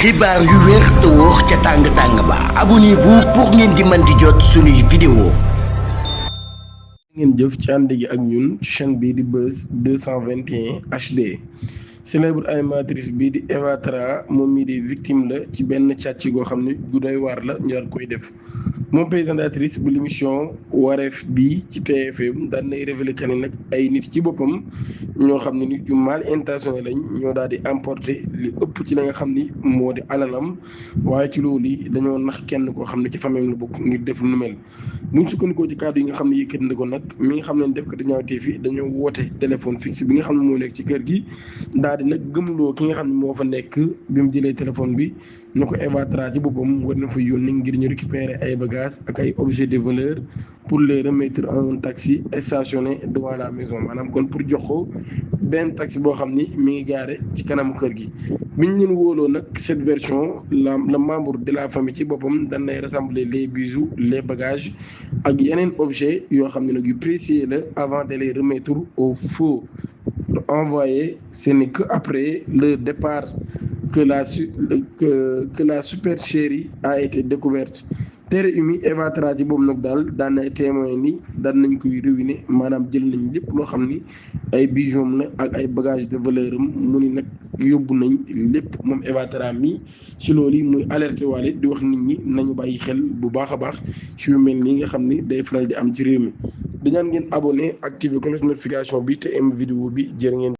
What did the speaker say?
xibaar yu wér te wóor ca tàng ba abonnez-vous pour ngeen di mën di jot suñuy vidéo. ngeen jëf ci ànd gi ak ñun ci chaîne bii di Buzz 221 HD. célèbre animatrice bii di Eva Tra moom mii di victime la ci benn càcc goo xam ne gu doy waar la ñu daan koy def moom présentatrice bu l'émission wareef bii ci TFM daan nay révélé que ni nag ay nit ci boppam ñoo xam ne nit yu mal intentionné lañ ñoo daal di emporter li ëpp ci la nga xam ni moo di alalam waaye ci loolu yi dañoo nax kenn koo xam ne ci famille la bokk ngir def lu nu mel. bu ñu sukkandikoo ci kàddu yi nga xam ne yëkkati na ko nag mi nga xam ne def ko di ñaawteef yi dañoo woote téléphone fixe bi nga xam ne moo nekk ci kër gi daal di nag gëmloo ki nga xam ne moo fa nekk bi mu jëlee téléphone bi ñu ko Eva Tra ci boppam war na fa yónni ngir ñu récupérer ay bagages ak ay objets de valeur pour les remettre en un taxi stationné devant la maison maanaam kon pour jox ko benn taxi boo xam ni mi ngi gaare ci kanamu kër gi. biñ leen wóoloo nag cette version le membre de la famille ci boppam dañ lay rassembler les bijoux les bagages ak yeneen objet yoo xam ne nag yu précieux la avant de les remettre au faux envoyé. Ce n'est que après le départ que la supercherie a été découverte. Tere umi Eva Tra ci boobu nag daal daan nay témoin ni daan nañ koy ruiner maanaam jël nañ lépp loo xam ni ay bijoux am la ak ay bagages de valeur am mu ni nag yóbbu nañ lépp moom Eva Tra mi ci loolu yi muy alerté waale di wax nit ñi nañu bàyyi xel bu baax a baax ci yu mel nii nga xam ni day faral di am ci réew mi. di ñaan ngeen abonné activer cloche notification bi te am vidéo bi jërë ngeen